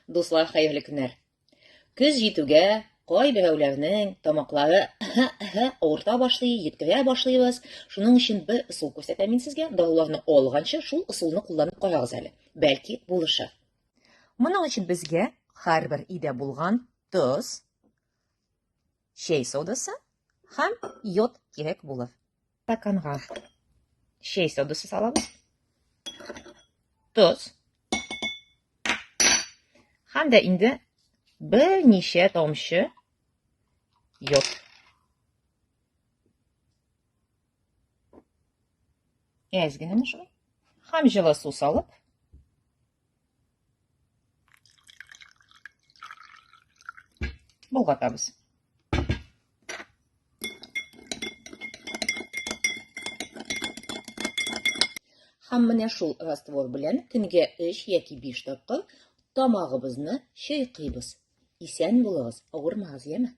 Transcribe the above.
Дуслар, хәерле көннәр. Көз җитүгә кайберәүләрнең тамаклары авырта башлый, йөткерә башлыйбыз. Шуның өчен бер ысул күрсәтәм мин сезгә. Даруларны алганчы шул ысулны кулланып карагыз әле. Бәлки булышыр. Моның өчен безгә һәрбер өйдә булган тоз, чәй содасы һәм йод кирәк булыр. Стаканга чәй содасы салабыз. Тоз. Һәм дә инде берничә тамчы йод. Әз генә шулай. Һәм җылы су салып, болгатабыз. Һәм менә шул раствор белән көнгә 3 яки 5 тапкыр тамагыбызны чайкыйбыз. Исән булыгыз, авырмагыз, яме?